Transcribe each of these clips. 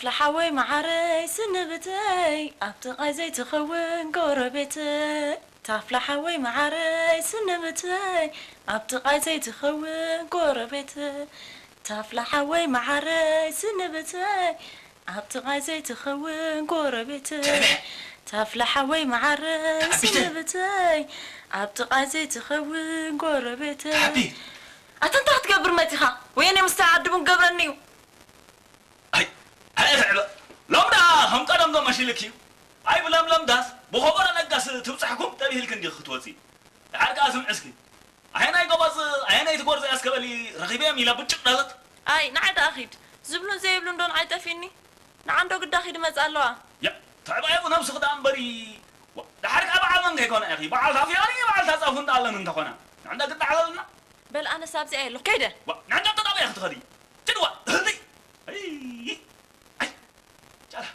ላሓወይ መዓረይ ስንብተይ ኣብ ጥቓይ ዘይትኸውን ጎረቤተይ። ታፍላ ሓወይ መዓረይ ስንብተይ ኣብ ጥቓይ ዘይትኸውን ጎረቤተይ። ታፍላ ሓወይ መዓረይ ስንብተይ ኣብ ጥቓይ ዘይትኸውን ጎረቤተይ። ታፍላ ሓወይ መዓረይ ስንብተይ ኣብ ጥቓይ ዘይትኸውን ጎረቤተይ። ኣታ እንታይ ክትገብር መጺኻ? ወየኔ ምስታይ ዓዲ ቡን ገብረኒ እዩ። ኣይ ኣይ ትዕበ ሎም ደኣ ከም ቀደም ዶ መሺልኪ እዩ? ኣይ ብለምለም ዳስ ብኸበሮ ለጋስ ትብጻሕኩም ተብሂልኪ እንዲኺ ክትወጺ። ደሓር ከኣ ስምዒ እስኪ ኣየናይ ጎበዝ ኣየናይ ትጎርዘ ኣስከበሊ ረኺበዮም ኢላ ብጭቕ ዳለት። ኣይ ንዓይ ደኣ ኺድ ዝብሉን ዘይብሉን ዶ ንዓይ ጠፊኒ? ንዓንዶ ግዳ ኺድ መጽእ ኣለዋ። ያ ትዕበ ይኹ ነብስኺ ደኣ እምበሪ። ዋ፣ ደሓር ከኣ በዓል መን ከይኮና ኢኺ በዓል ታፍያኒ በዓል ታጻፉ እንዳ ኣለኒ እንተኾና ንዕንዳ ግዳ ዓለልና። በል ኣነስ ኣብዚኣ የሎ ከይደ። ዋ፣ ንዕንዳ ተጣበያ ክትኸዲ ትድዋ ህልይ። ኣይ ኣይ ጫላ።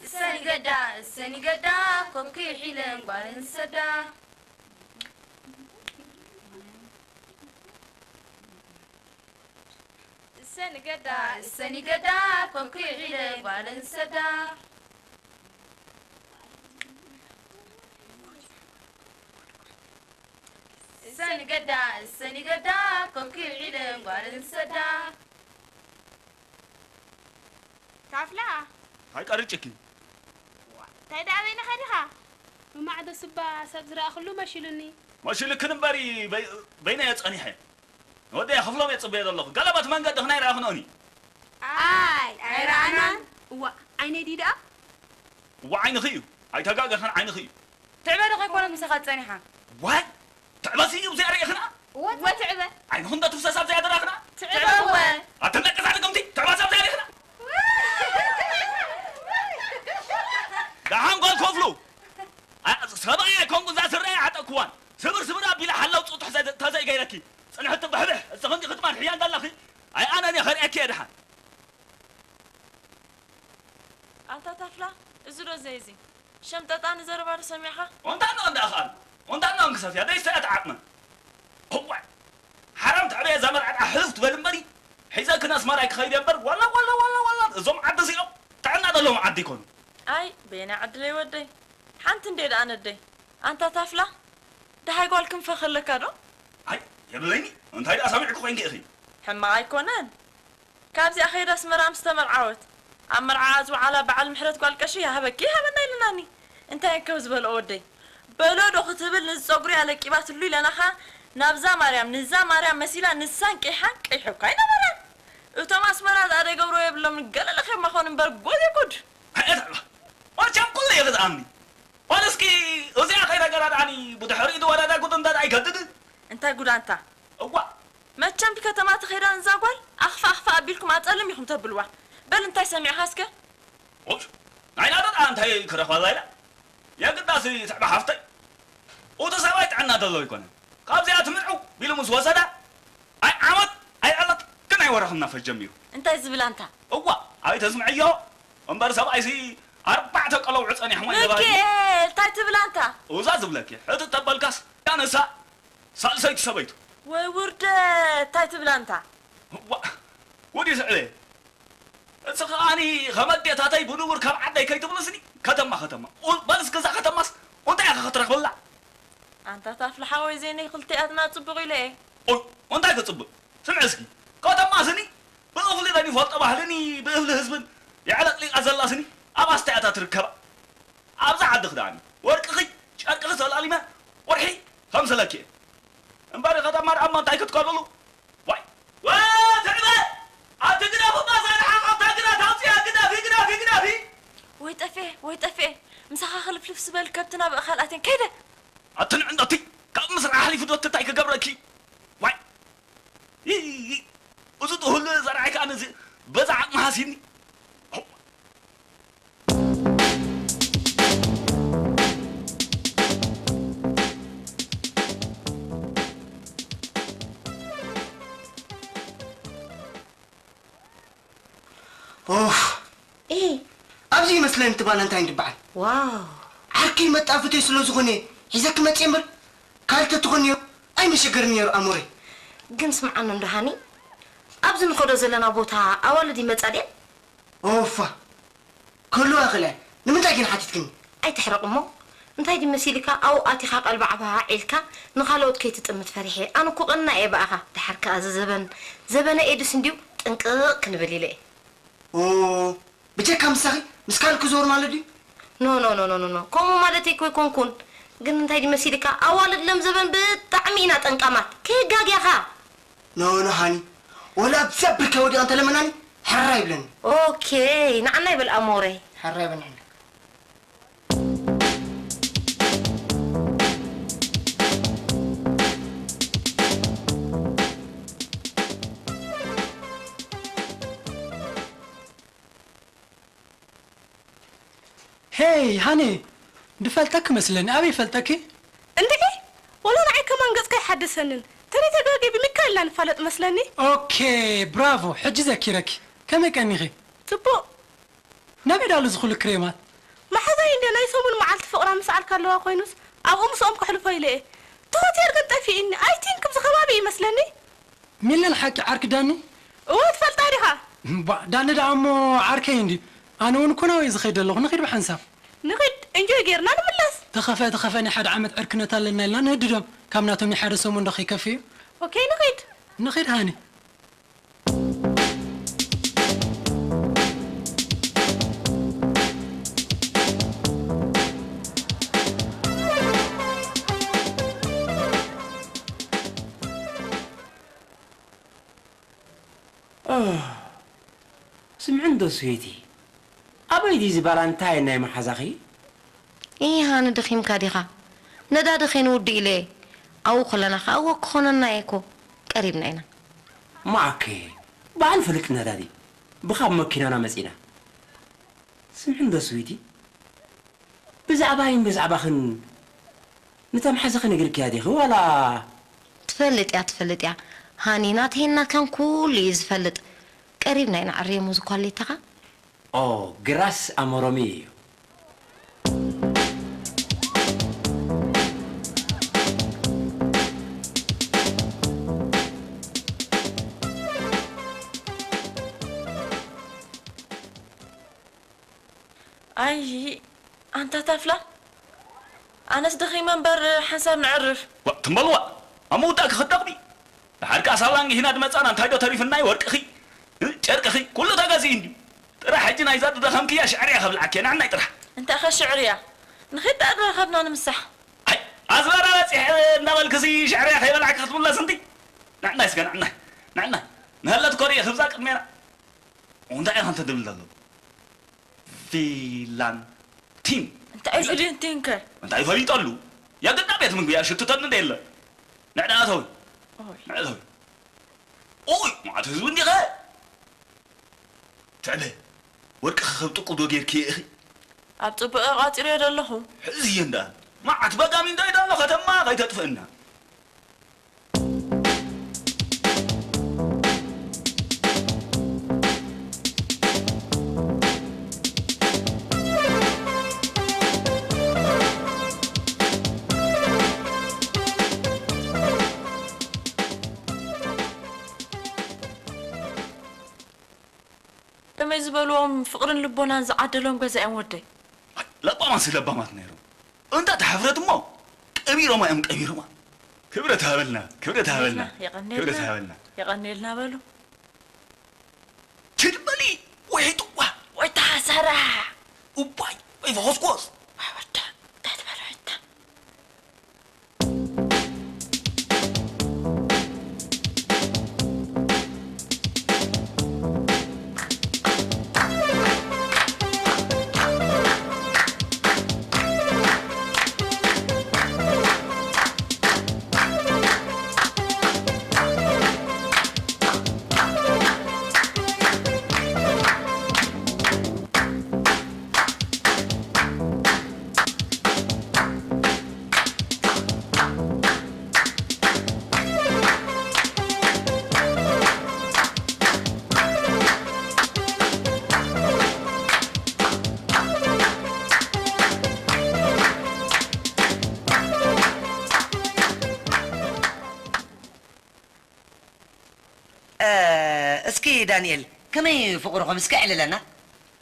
እሰኒ ገዳ እሰኒ ገዳ ኮኪ ሒለን ጓልን ሰዳ። እሰኒ ገዳ እሰኒ ገዳ ኮኪ ሒለን ጓልን ሰዳ። እሰኒ ገዳ እሰኒ ገዳ ኮኪ ሒለን ጓልን ሰዳ። ታፍላ ኣይቀርጭኪ። እንታይ ደኣ በይንኻ ዲኻ? ብማዕዶ ስባ ሰብ ዝረኣኽሉ መሺሉኒ። መሽልክን እምበሪ በይነየ ጸኒሐ ንወደይ ክፍሎም እየ ጽበዮ ዘለኹ። ገለበት መንገዲ ክናይ ረኣኽንኦኒ። ኣይ ኣይረኣናን። እዋእ ዓይነይ ድዩ ደኣ? እዋ ዓይንኺ እዩ ኣይተጋገኽን ዓይንኺ እዩ። ትዕበ ዶ ከይኮነት ምሳኻ ዝጸኒሓ? ዋይ ትዕበሲ እዩ ብዘይ ርኢኽና? እወ ትዕበ። ዓይንኹም ዶ ትፍሰስ ኣብዘይ ኣደራኽና? ትዕበ እወ። ኣተን ደቂ ዛዕሪ ከምቲ ትዕበሲ ኣብዘይ ርኢኽና? ደሓን ጓል ኮፍሉ ሰብኣይ ኣይኮንኩ እዛ ስረይ ኣይዓጠቅኩዋን ስብር ስብር ኣቢለ ሓላው ፁጡሕ ተዘይገይረኪ ፅንሕቲ ብሕብሕ እስኽንዲ ክትማን ሕያ እንዳለኺ ኣይ ኣነ እኔ ከርእየኪ እየ ደሓን ኣንታ ታፍላ፣ እዚ ዶ ዘይ እዚ ሸምጠጣ ንዘረባ ዶ ሰሚዕኻ? ኦንታኖ እንዳ ኣኽኣል ኦንታኖ እንክሰፍያ ደይስተያት ዓቕመ እዋይ ሓራም ተዕበየ እዛ መርዓት ኣሕልፍ ትበል እምበሪ ሒዘክን ኣስመራ ክኸይድ እየ እምበር ዋላ ዋላ ዋላ ዋላ እዞም ዓዲ እዚኦም ጥዕና ዘለዎም ዓዲ ይኮኑ። ኣይ በየናይ ዓድለይ ወደይ ሓንቲ እንዴ ደኣ ነደይ ኣንታ ታፍላ ደሃይ ጓል ክንፈ ከለካ ዶ? ኣይ የብለይኒ እንታይ ደኣ ሰሚዕኪ ኮይንኪ ኢኺ። ሕማቕ ኣይኮነን ካብዚኣ ከይዳ ኣስመራ ምስ ተመርዓወት ኣብ መርዓኣ ዝወዓላ በዓል ምሕረት ጓል ቀሺ ይሃበኪ ይሃበና ኢልናኒ እንታይ እንከ ዝበልኦ ወደይ በሎ ዶ ክትብል ንዝፀጉሪ ኣለቂባትሉ ኢለናኻ ናብዛ ማርያም ንዛ ማርያም መሲላ ንሳን ቂሓን ቀይሕ እኳ ኣይነበራን እቶም ኣስመራ ዝኣ ደይገብርዎ የብሎምን ገለ ለኺዮማ ኾን እምበር ጎዜ ጉድ ኣየትዕባ መቸም ኩሉ እየ ክትኣምኒ ኦን እስኪ እዚኣ ከይነገራ ደኣኒ ብድሕሪኡ ዝወረዳ ጉድ እንተ ደኣ ይገድድ እንታይ ጉድ ኣንታ እዋእ መቸም ብከተማ ተኸይዳ ንዛ ጓል ኣኽፋ ኣኽፋ ኣቢልኩም ኣፀልም ኢኹም ተብልዋ በል እንታይ ሰሚዕኻ እስከ ኦሽ ናይ ናደጣ እንታይ ክረኽባ ዛይላ የግዳሲ ትዕባ ሓፍተይ እቲ ሰብኣይ ጥዕና ዘለዎ ኣይኮነን ካብዚኣ ትምንዑ ቢሉ ምስ ወሰዳ ኣይ ዓመት ኣይ ዕለት ግን ኣይወረኽና ፈስ ጀሚሩ እንታይ ዝብል ኣንታ እዋ ኣይተስምዕዮ እምበር ሰብኣይሲ ኣርባዕተ ቀለውዑ ጸኒሖም ኣይነባይ ሚኪኤል እንታይ ትብል ኣንታ እዛ ዝብለኪ ሕትት ተበልካስ ያነሳ ሳልሰይቲ ሰበይቱ ወይ ውርደት እንታይ ትብል ኣንታ ዋ ወዲ ስዕበ እስ ከኣኒ ኸመዴታተይ ብንቡር ካብ ዓደይ ከይትብልስኒ ከተማ ከተማ በልስ ገዛ ከተማስ እንታይ ኢኻ ክትረኽበላ ኣንታ ታፍላ ሓወይ ዘይነይ ክልቲኣትና ጽቡቕ ኢለ እየ ኦይ እንታይ ክጽብቕ ስምዒ እስኪ ከተማ ስኒ ብእኽሊ ደን ይፈልጦ ባህልኒ ብእኽሊ ህዝብን የዕለቅሊቃ ዘላ ስኒ ኣብ ኣስተያታ ትርከባ ኣብዛ ዓዲ ክዳኒ ወርቅኺ ጨርቅኺ ሰላሊመ ወርሒ ከምስለኪ እየ እምበሪ ከተማ ደኣማ እንታይ ክትከልሉ ዋይ ትዕበ ኣብቲ ግዳፍ እባ እዛ ደሓ ካብታ ግዳፍ ኣውፅያ ግዳፊ ግዳፊ ግዳፊ ወይ ጠፌ ወይ ጠፌ ምሳኻ ክልፍልፍ ዝበል ከብቲ ናብ እኻል ኣትየን ከይደ ኣቲ ንዕንዶ ኣቲ ካብ ምስራሕ ኣሕሊፉ ዶ እንታይ ክገብረኪ ዋይ እዚ ጥሁል ዘርዓይ ከዓ ነዚ በዛ ዓቕሚ ሃሲኒ ኦፍ! ኤ! ኣብዚ መስለኒ እቲ ባላ እንታይ እንድበዓል። ዋው። ዓርከይ መጣፍተይ ስለ ዝኾነ ሒዘኪ መፅእ እምበር ካልተ ትኾን ነይሩ ኣይመሸገርን ነይሩ ኣሞረይ። ግን ስምዓኒ እንዶ ሃኒ፣ ኣብዚ ንኸዶ ዘለና ቦታ ኣዋልድ ይመጻ ድየን? ኦፋ። ክህልዋ ይኽእላ እየን። ንምንታይ ግን ሓቲትክኒ? ኣይትሕረቕ እሞ፣ እንታይ ድዩ መሲልካ ኣብኡ ኣቲኻ ቀልቢ ዓባሃዕ ኢልካ ንኻልኦት ከይትጥምት ፈሪሐ። ኣነ እኮ ቀና እየ ብኣኻ። ደሓር ከኣ እዚ ዘበን፣ ዘበነ ኤድስ እንድዩ፣ ጥንቅቕ ክንብል ኢለ እየ። ኦ፣ ብጀካ ምሳኺ ምስ ካልእ ክዞር ማለት ድዩ? ኖ፣ ኖ፣ ኖ፣ ኖ፣ ኖ፣ ኖ። ከምኡ ማለተይ እኮ ኣይኮንኩን። ግን እንታይ ድዩ መሲልካ ኣዋልድ ሎም ዘበን ብጣዕሚ ኢና ጠንቃማት። ከየጋግያኻ። ኖ፣ ኖ፣ ሃኒ። ወላ ኣብዛ ብርከይ ወዲቐ እንተለመናኒ፣ ሕራይ ይብለኒ። ኦኬ፣ ንዓና ይበል ኣሞረይ። ሕራይ ይበል ንዓና። ሄይ፣ ሃኒ፣ ድፈልጠኪ መስለኒ። ኣበይ ይፈልጠኪ? እንድዒ፣ ወላ ንዓይ ከማን ገጽካ ኣይሓደሰንን። ተሪተጋጊ ብሚካኤል ኢና ንፋለጥ መስለኒ። ኦኬ፣ ብራቮ፣ ሕጂ ዘኪረኪ። ከመይ ቀኒኺ? ጽቡቕ። ናበይ ዳሉ ዝኹሉ ክሬማት? መሓዛይ እንደ ናይ ሰሙን መዓልቲ ፍቕራ ምስዓልካ ኣለዋ ኮይኑስ፣ ኣብኡ ምስኦም ከሕልፎ ኢለ እየ። እቲ ሆቴል ግን ጠፊእኒ። ኣይ ቲንክ ብዚ ከባቢ እዩ መስለኒ። ሚለን ሓቂ ዓርኪ ዳኒ? እወ፣ ትፈልጣ ዲኻ? እምቧ፣ ዳኒ ደኣ እሞ ዓርከይ እንድዩ። ኣነ እውን እኮ ናበይ ዝኸይድ ኣለኹ። ንኺድ ብሓንሳብ። ንኺድ፣ እንጆይ ጌርና ንምለስ። ተኸፍአ ተኸፍአ ናይ ሓደ ዓመት ዕርክነት ኣለና ኢልና ንህድዶም። ካብ ናቶም ናይ ሓደ ሰሙን ዶ ከይከፍእ እዩ? ኦኬ፣ ንኺድ። ንኺድ ሃኒ። ስምዒ እንዶ ስዌቲ፣ ኣበይ ድዩ እዚ ባላንታይን ናይ መሓዛኺ? ኢሃ፣ ንደኺምካ ዲኻ? ነዳዲ ኸይንውድእ ኢለ እየ። ኣብኡ ከለና ኸኣ ወክ ክኾነና እየ እኮ። ቀሪብና ኢና። ማዓከ፣ በዓል ፍልጥ ነዳዲ፣ ብኻብ መኪናና መጺና። ስምዒ እንዶ ስዊቲ፣ ብዛዕባይን ብዛዕባኽን ንታ መሓዛኺ ነጊርክያ ዲኺ ዋላ? ትፈልጥ እያ፣ ትፈልጥ እያ። ሃኒ ናተይን ናትካን ኩሉ እዩ ዝፈልጥ። ቀሪብና ኢና ዕርየሙ ዝኳሌታኻ። ኦ፣ ግራስ ኣሞሮሚ እዩ። ኣይ፣ ኣንታ ታፍላ፣ ኣነስ ደኺመ እምበር ሓንሳብ ነዕርፍ። ዋ፣ ትም በሉ ዋ፣ ኣብ ምውዳእኪ ክትደኽሚ። ደሓር ከኣ ሳላን ጊሂና ድመጻና እንታይ ዶ ተሪፍናይ? ወርቅኺ፣ እ፣ ጨርቅኺ፣ ኩሉ ተገዚኡ እንድዩ። ጥራሕ ሕጂ ናይዛ ድደኸምክያ ሽዕርያ ከብልዓኪ፣ ንዕናይ ጥራሕ። እንታይ ኸ ሽዕርያ? ንኺድ ደኣ ረኸብና ንምሳሕ። ኣይ፣ ኣዝመራ በጺሐ እንዳበልክሲ ሽዕርያ ከይበላዕኪ ክትምለስ እንዲ? ንዕናይ እስከ፣ ንዕናይ፣ ንዕናይ። ንህለት ኮርየ ክብዛ ቅድሜና። እንታይ ኢኻ እንተ ድብል ዘሎ? ቪላንቲን። እንታይ እዩ ቪላንቲን ከ? እንታይ ፈሊጠሉ? የግዳ ቤት ምግቢ እያ ሽትተኒ እንደ የለ። ንዕዳ ኣተዊ። ኦይ። ንዕዳ ኣተዊ። ኦይ፣ መዓት ህዝቢ እንዲኸ? ትዕበ፣ ወርቅኺ ከም ጥቁ ዶ ጌርኪ ኢኺ? ኣብ ጽቡቕ ቋጺረዮ ዘለኹ። ሕዚ እየ እንዳ። መዓት በጋሚ እንታይ ዶ ኣሎ ከተማ ከይተጥፍእና። ከመይ ዝበልዎም ፍቕርን ልቦናን ዝዓደሎም ገዛ እዮም ወደይ። ለባማት ለባማት ነይሮም። እንታ ተሓፍረት እሞ ቀቢሮማ እዮም ቀቢሮማ። ክብረት ሃበልና፣ ክብረት ሃበልና፣ የቐንየልና፣ ክብረት ሃበልና። የቐንየልና በሉ። ኪድ በሊ፣ ወይ ጥዋ፣ ወይ ተሓሰራ። እባይ፣ ወይ ፈኾስኮስ። ወይ ወዳ፣ እንታይ ትበልዑ እንታ? ዳንኤል፣ ከመይ ፍቕርኹም እስከ ዕልለና?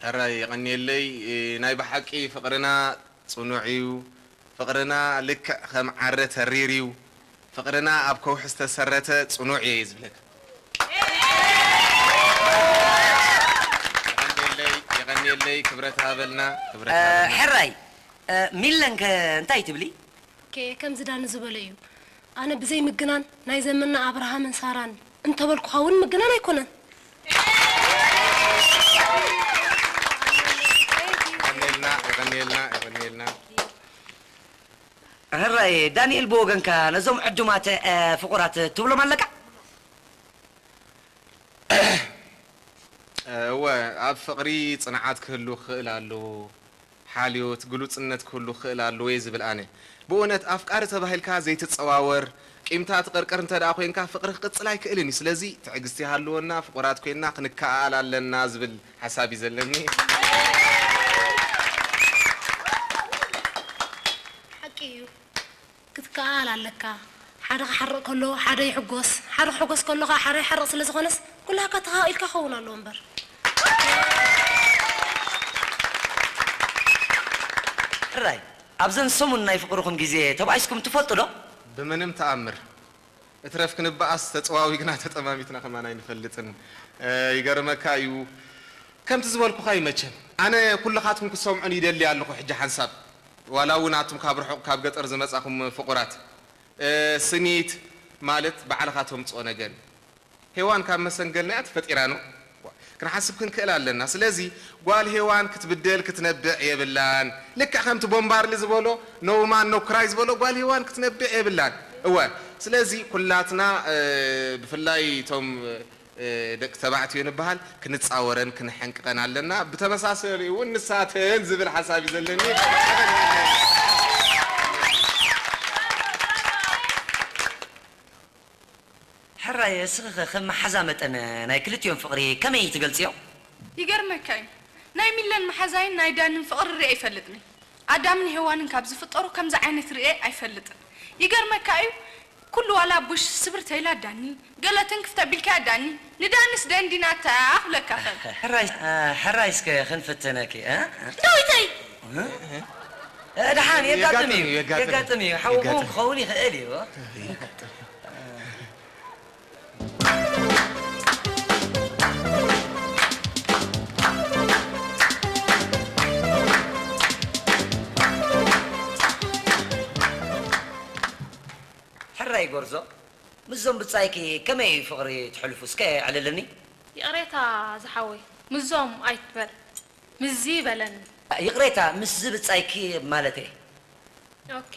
ሕራይ የቐንየለይ። ናይ ብሓቂ ፍቕርና ጽኑዕ እዩ። ፍቕርና ልክዕ ከም ዓረ ተሪር እዩ። ፍቕርና ኣብ ከውሒ ዝተሰረተ ጽኑዕ እየ እዩ ዝብለካ። የቐንየለይ፣ የቐንየለይ፣ ክብረት ሃበልና፣ ክብረት ሃበልና። ሕራይ፣ ሚለንከ እንታይ ትብሊ? ከ ከምዚ ዳኒ ዝበሎ እዩ። ኣነ ብዘይ ምግናን ናይ ዘመንና ኣብርሃምን ሳራን እንተበልኩኻ እውን ምግናን ኣይኮነን። የቐንየልና፣ የቐንየልና፣ የቐንየልና። ሕራይ ዳንኤል ብወገንካ ነዞም ዕዱማት ፍቑራት ትብሎም ኣለካ? እወ፣ ኣብ ፍቕሪ ጽንዓት ክህሉ ክኽእል ኣለዎ። ሓልዮት፣ ግሉጽነት ክህሉ ክኽእል ኣለዎ እየ ዝብል ኣነ። ብእውነት ኣፍቃሪ ተባሂልካ ዘይትጸዋወር፣ ቂምታ ትቕርቅር እንተ ደኣ ኮይንካ ፍቕሪ ክቕጽል ኣይክእልን እዩ። ስለዚ ትዕግስቲ ይሃልወና፣ ፍቑራት ኮይንና ክንከኣኣል ኣለና ዝብል ሓሳብ እዩ ዘለኒ። ሓቂ እዩ። ክትከኣል ኣለካ። ሓደ ክሓርቕ ከሎ ሓደ ይሕጎስ፣ ሓደ ክሕጎስ ከሎ ከዓ ሓደ ይሓርቕ ስለ ዝኾነስ ኩላካ ተኻኢልካ ክኸውን ኣለዎ እምበር። ሕራይ ኣብዘን ሰሙን ናይ ፍቕርኹም ግዜ ተባኢስኩም ትፈልጡ ዶ? ብምንም ተኣምር። እትረፍ ክንበኣስ ተጸዋዊግና ተጠማሚትና ከማን ኣይንፈልጥን። ይገርመካ እዩ። ከምቲ ዝበልኩኻ እዩ መቸም። ኣነ ኩልኻትኩም ክትሰምዑን ይደሊ ኣለኹ ሕጂ ሓንሳብ። ዋላ እውን ኣቱም ካብ ርሑቕ ካብ ገጠር ዝመጻኹም ፍቑራት። ስኒት ማለት ባዕልኻ ተምጽኦ ነገር እዩ። ሄዋን ካብ መሰንገልና እያ ተፈጢራ ነው። ክንሓስብ ክንክእል ኣለና። ስለዚ ጓል ሄዋን ክትብደል ክትነብዕ የብላን። ልክዕ ከምቲ ቦምባርሊ ዝበሎ no woman no cry ዝበሎ ጓል ሄዋን ክትነብዕ የብላን። እወ ስለዚ ኩላትና ብፍላይ እቶም ደቂ ተባዕትዮ ንበሃል ክንጻወረን ክንሕንቅቐን ኣለና። ብተመሳሰሊ እውን ንሳተን ዝብል ሓሳብ እዩ ዘለኒ። ሕራይ እስኺ ኸ ከም መሓዛ መጠን ናይ ክልቲኦም ፍቕሪ ከመይ ትገልጽዮ? ይገርመካ እዩ ናይ ሚለን መሓዛይን ናይ ዳንን ፍቕሪ ሪኤ ይፈልጥኒ ኣዳምን ሄዋንን ካብ ዝፍጠሩ ከምዚ ዓይነት ሪኤ ኣይፈልጥን ይገርመካ እዩ ኩሉ ዋላ ቡሽ ስብር ተይላ ዳኒ ገለ ትንክፍ ተቢልካያ ዳኒ ንዳንስ ደንዲናታ ክብለካ ኸል ሕራይ ሕራይ እስከ ክንፍትነኪ እ? ዳዊተይ ደሓን የጋጥም እዩ የጋጥም እዩ ሓውኹም ክኸውን ይኽእል እዩ ሕራይ ጎርዞ ምስዞም ብጻይኪ ከመይ ፍቕሪ ትሕልፉ እስከ ኣዕልልኒ ይቕሬታ ዝሓወይ ምስዞም ኣይትበል ምስዚ በለኒ ይቕሬታ ምስዚ ብጻይኪ ማለተይ ኦኬ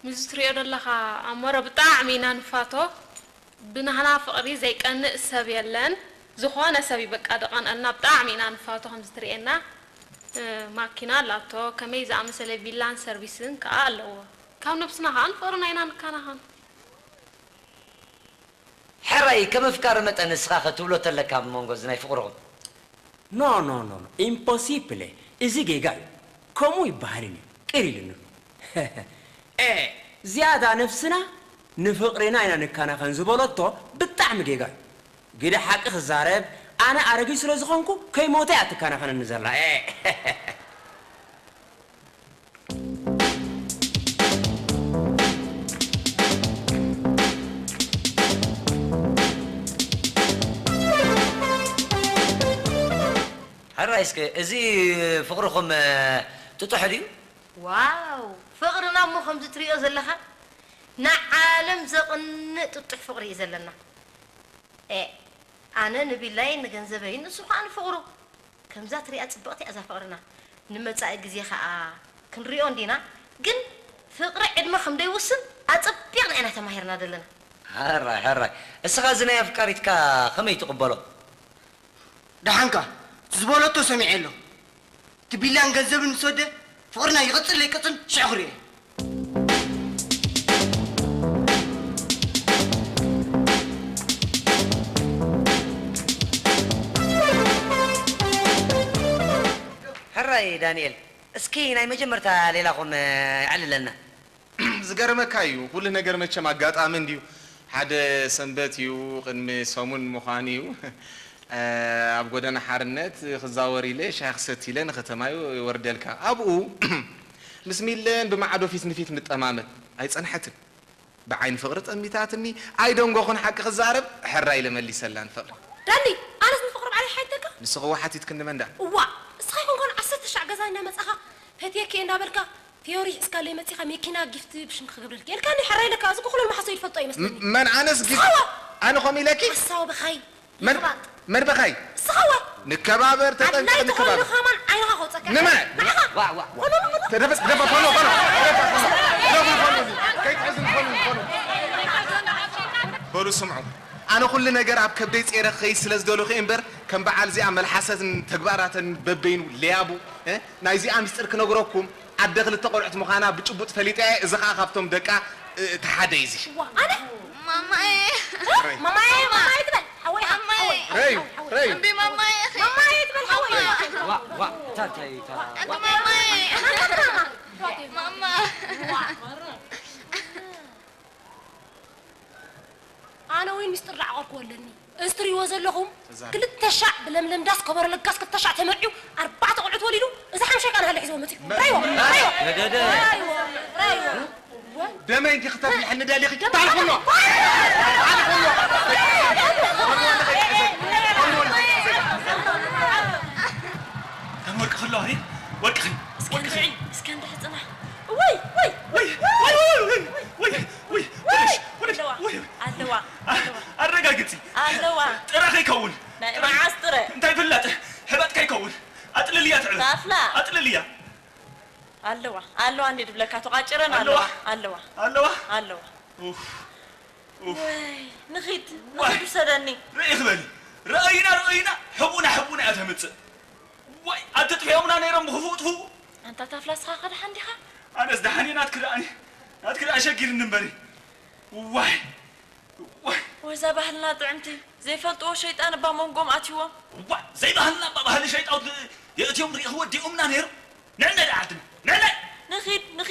ምስዚ ትሪኦ ዘለኻ ኣሞረ ብጣዕሚ ኢና ንፋቶ ብናህና ፍቕሪ ዘይቀንእ ሰብ የለን ዝኾነ ሰብ እዩ በቃ ደቐንኣልና ብጣዕሚ ኢና ንፋቶ ከምዚ ትሪኤና ማኪና ኣላቶ ከመይ ዝኣመሰለ ቪላን ሰርቪስን ከኣ ኣለዎ ካብ ነብስና ከኣ ንፍቕርና ኢና ንከናኸን ሕራይ ከም ኣፍቃሪ መጠን ንስኻ ከ ትብሎ ተለካ ኣብ መንጎ እዚ ናይ ፍቕርኹም No, no, no, no, impossibile! እዚ ጌጋ እዩ። ከምኡ ይበሃልን እዩ። ቅር ኢሉኒ ኣሎ። ኤ፣ ዝያዳ ነፍስና ንፍቕሪና ኢና ንከናኸን ዝበለቶ ብጣዕሚ ጌጋ እዩ። ግደ ሓቂ ክዛረብ፣ ኣነ ኣረጊት ስለ ዝኾንኩ ከይሞተ እያ ትከናኸነኒ ዘላ። ኤ። ሕራይ እስከ እዚ ፍቕርኹም ጥጡሕ ድዩ? ዋው ፍቕርና እሞ ከምዚ ትሪኦ ዘለኻ ንዓለም ዘቕንእ ጥጡሕ ፍቕሪ እዩ ዘለና። ኤእ ኣነ ንቢላይን ንገንዘበይን ንሱ ኸኣ ንፍቕሩ። ከምዛ ትሪኣ ጽብቕቲ እያ እዛ ፍቕርና። ንመጻኢ ግዜ ኸኣ ክንሪኦ እንዲና። ግን ፍቕሪ ዕድመ ከም ደይውስን ኣጸቢቕና ኢና ተማሂርና ዘለና። ሕራይ ሕራይ እስኻ እዚ ናይ ኣፍቃሪትካ ኸመይ ትቕበሎ? ደሓንካ እቲ ዝበለቶ ሰሚዐ ኣሎ። እቲ ቢላን ገንዘብን ምስ ወደ ፍቕርና ይቕጽል ዘይቅጽል ሽዑ ክሪኦ እየ። ሕራይ ዳንኤል እስኪ ናይ መጀመርታ ሌላኹም የዕልለና። ዝገርመካ እዩ ኩሉ ነገር መቸም ኣጋጣሚ እንድዩ ሓደ ሰንበት እዩ ቅድሚ ሰሙን ምዃኑ እዩ ኣብ ጎደና ሓርነት ክዛወር ኢለ ሻሂ ክሰቲ ኢለ ንከተማዩ ይወርደልካ። ኣብኡ ምስ ሚለን ብማዕዶ ፊት ንፊት ንጠማመት። ኣይጸንሐትን። ብዓይኒ ፍቕሪ ጠሚታትኒ። ኣይደንጎኹን ሓቂ ክዛረብ፣ ሕራይ ኢለ መሊሰላን ፍቕሪ። ዳኒ፣ ኣነስ ንፍቕሪ ባዕለይ ሓይተካ? ንስኺ እዋ ሓቲትክኒ መን ደኣ? እዋ፣ እስኻ ይኹን ኮን ዓሰርተ ሻዕ ገዛ እናመጻኻ፣ ፈትየኪ እየ እናበልካ፣ ፊዮሪ ሒዝካለይ መጺኻ፣ መኪና ጊፍት ብሽምኪ ክገብረልኪ። ኢልካኒ፣ ሕራይ ኢለካ፣ እዚ እኮ ኩሉ መሓሰብ ይፈልጦ ይመስለኒ። ም-፣ መን ኣነስ ጊፍት? እስኻ እዋ! ኣነ ከምኡ ኢለኪ? ሓሳዊ ብኻይ። መን-፣ ይኽባጥ። መን በኻይ? እስኻ እዋ! ንከባበር፣ ተጠንቀቕ፣ ኣድላይ ትኾይኑ ንከባበር። ከማን ዓይንኻ ከውጸካ። ንመን? ንዓኻ። ዋ፣ ዋ፣ ዋ። ተደፈስ፣ ደፋ፣ ፈኑ፣ ፈኑ፣ ደፋ፣ ፈኑ። ደፉ፣ ፈኑ፣ ከይትሕዝን፣ ፈኑ፣ ፈኑ። በሉ ስምዑ። ኣነ ኩሉ ነገር ኣብ ከብደይ ጼረ ክኸይድ ስለ ዝደለኹ እየ እምበር፣ ከም በዓል እዚኣ መልሓሰትን ተግባራተን በበይኑ ለያቡ፣ እ? ናይዚኣ ምስጢር ክነግረኩም፣ ኣደ ክልተ ቆልዑት ምዃና ብጭቡጥ ፈሊጠ እየ። እዚ ኸኣ ካብቶም ደቃ፣ እ፣ እቲ ሓደ እዩ እዚ። ዋ፣ ኣነ? ማማዬ። ማማዬ፣ ማማዬ ትበል። ሓወይ፣ ማማዬ። ሓወይ፣ ረይ፣ ሓወይ፣ ረይ። ሓወይ። እምቢ ማማዬ፣ እኺ። ማማዬ ትበል፣ ሓወይ። ዋ፣ ዋ፣ ዋ፣ ታታይ፣ ታ-፣ ኣንቲ ማማዬ። ማማ። ኣነ እውን ምስጢር ዳዕቐርክዎ ኣለኒ። እዚ ትርእይዎ ዘለኹም ተዛረብ። ክልተ ሻዕ ብለምለም ዳስ ከበሮ ለጋስ ክልተ ሻዕ ተመርዕዩ ኣርባዕተ ቆልዑት ወሊዱ፣ እዚ ሓምሻይ ቃል ሃለ ሒዝዎ መጺኡ። መ-፣ ራይዎ፣ መ-፣ ራይዎ። ደደደ። ራይዎ፣ ራይዎ። ደመይ እንዲኺ ተፍልሐኒ ደሊኺ? ደመይ ታልፍኖ! ታልፍኖ! ከም ወርቂ ክሎ፣ ኣይ፣ ወርቂ ኽን-፣ እስከ ወርቂ ኽን-፣ እንድዒ፣ እስከ እንድዒ ጽናሕ። ወይ፣ ወይ፣ ወይ፣ ወይ፣ ወይ፣ ወይ፣ ወይ፣ ወይ፣ ወይ፣ ኣለዋ፣ ወይ፣ ኣለዋ፣ ኣ-፣ ኣለዋ። ኣረጋግጺ። ኣለዋ። ጥረ ከይከውን። ናይ ጥረ-፣ መዓስ ጥረ? እንታይ ፍለጥ? ሕበጥ ከይከውን። ኣጥልልያ ትዕበ። ታፍላ። ኣጥልልያ። ኣለዋ፣ ኣለዋ፣ እንዴ ድብለካ፣ ተቋጭረን ኣለዋ። ኣለዋ፣ ኣለዋ። ኣለዋ? ኣለዋ። ኡፍ፣ ኡፍ። ወይ፣ ንኺድ፣ ዋይ። ንኺድ ውሰደኒ። ርእይ ክበሊ። ረኣይና፣ ረኣይና፣ ሕቡና፣ ሕቡና እያ ተምጽእ። ዋይ፣ ኣተጥፊኦምና ነይሮም ብኽፉእ ጥፍኡ። ኣንታ ታፍላ፣ እስኻ ከ ደሓን ዲኻ? ኣነስ ደሓን እየ፣ ናትኪ ደኣ፣ ናትኪ ደኣ ሸጊርኒ እምበሪ። ዋይ፣ ዋይ። ወይ፣ እዛ ባህልና ጥዕምቲ፣ ዘይፈልጥዎ ሸይጣን እባ መንጎም ኣትይዎም። ዋይ፣ ዘይባህልና እባ ባህሊ ሸይጣውንቲ የእትዮም ርኢኽዎ ዲኦምና ነይሮም። ንዕናይ ደኣ ዓድና፣ ንዕናይ። ንኺድ፣ ንኺድ።